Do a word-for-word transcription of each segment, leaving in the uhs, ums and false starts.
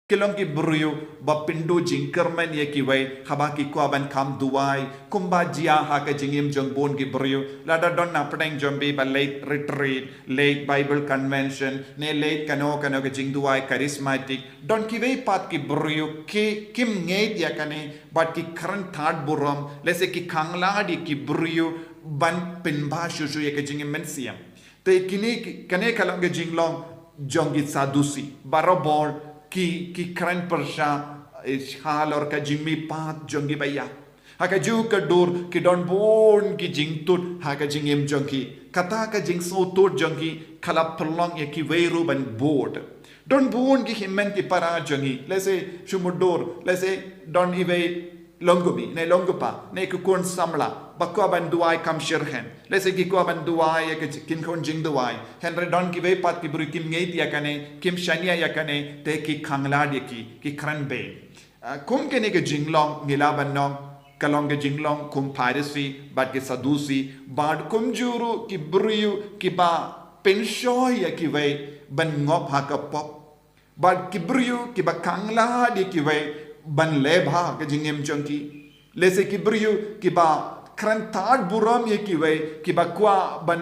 Ki long ki briew ba pynduh jingkyrmen ïa kiwei haba ki kwah ban kham duwai, kumba jia ha ka jingim jong bun ki briew. Lada don na pdeng jong phi ba leit retreat, leit Bible convention, ne leit kano kano ka jingduwai charismatic, don kiwei pat ki briew ki kim ngeit ïa kane, bad ki kren tad burom, lehse ki khanglad ïa ki briew ban pynbha shuh shuh ïa ka jingim mynsiem. Te kine ki, kane ka long ka jinglong jong ki Sadusi. Barabor ki, ki kren pyrshah, eh, halor ka jingmihpat jong ki ba ïap. Ha kajuh ka dur ki don bun ki jingtut ha ka jingim jong ki. Kata ka jingsngewthuh jong ki ka la pynlong ïa kiwei ruh ban bud. Don bun ki hynmen ki para jong ngi. Lehse shu mutdur, lehse don iwei longkmie, ne longkpa, ne ki khun samla ba kwah ban duwai kham shitrhem. Lehse ki kwah ban duwai ïa ka ji-, kin khun jingduwai. Hynrei don kiwei pat ki briew kim ngeit ïa kane, kim shaniah ïa kane, te ki khanglad ïa ki, ki kren beiñ. Ah, kum kane ka jinglong ngi lah ban ong ka long ka jinglong kum Pharisi bad ki Sadusi, bad kumjuh ruh ki briew kiba pynshoi ïa kiwei ban ngop ha ka pop. Bad ki briew kiba khanglad ïa kiwei ban leh bha ka jingim jong ki. Lehse ki briew kiba kren tad burom ïa kiwei, kiba kwah ban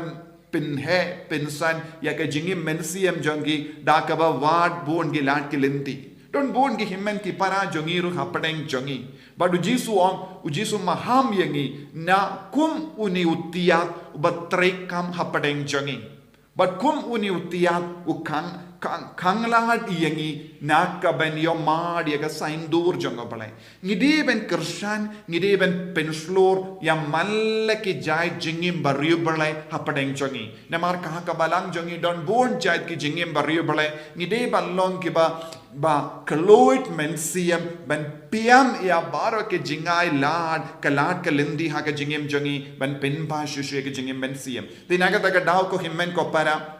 pynheh pynsan ïa ka jingim mynsiem jong ki da kaba wad bun ki lad ki lynti. Don bun ki hynmen ki para jong ngi ruh hapdeng jong ngi. Bad u Jisu u ong, u Jisu u maham ïa ngi na kum une u tiat uba treikam hapdeng jong ngi. Bad kum une u tiat u khang, khang, khanglad ïa ngi na ka ban ïohmad ïa ka saiñdur jong U Blei. Ngi dei ban kyrshan, ngi dei ban pynshlur ïa man la ki jait jingim bariewblei hapdeng jong ngi. Namar ka ha ka balang jong ngi don bun jait ki jingim bariewblei. Ngi dei ban long kiba, ba khlad mynsiem, ban pynïap ïa baroh ki jingai lad, ka lad ka lynti ha ka jingim jong ngi, ban pynbha shuh shuh ïa ka jingim mynsiem. Te na kata ka daw ko hynmen ko para,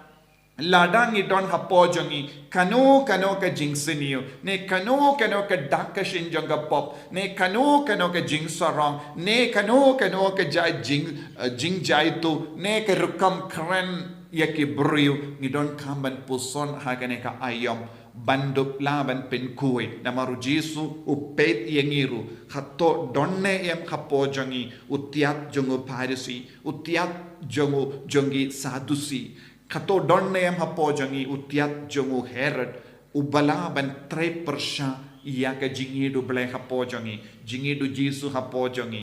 lada ngi don hapoh jong ngi kano kano ka jingsniew, ne kano kano ka dak ka shin jong ka pop, ne kano kano ka jingsarong, ne kano kano ka jai jing, eh, jingjaituh, ne ka rukom kren ïa ki briew, ngi donkam ban puson ha kane ka aïom, ban dup lah ban pynkhuid. Namar u Jisu u peit ïa ngi ruh, hato don ne em hapoh jong ngi u tiat jong u Pharisi, u tiat jong u, jong ki Sadusi. Hato don ne em hapoh jong ngi u tiat jong u Herod, uba lah ban trei pyrshah ïa ka jingïeit U Blei hapoh jong ngi, jingïeit u Jisu hapoh jong ngi.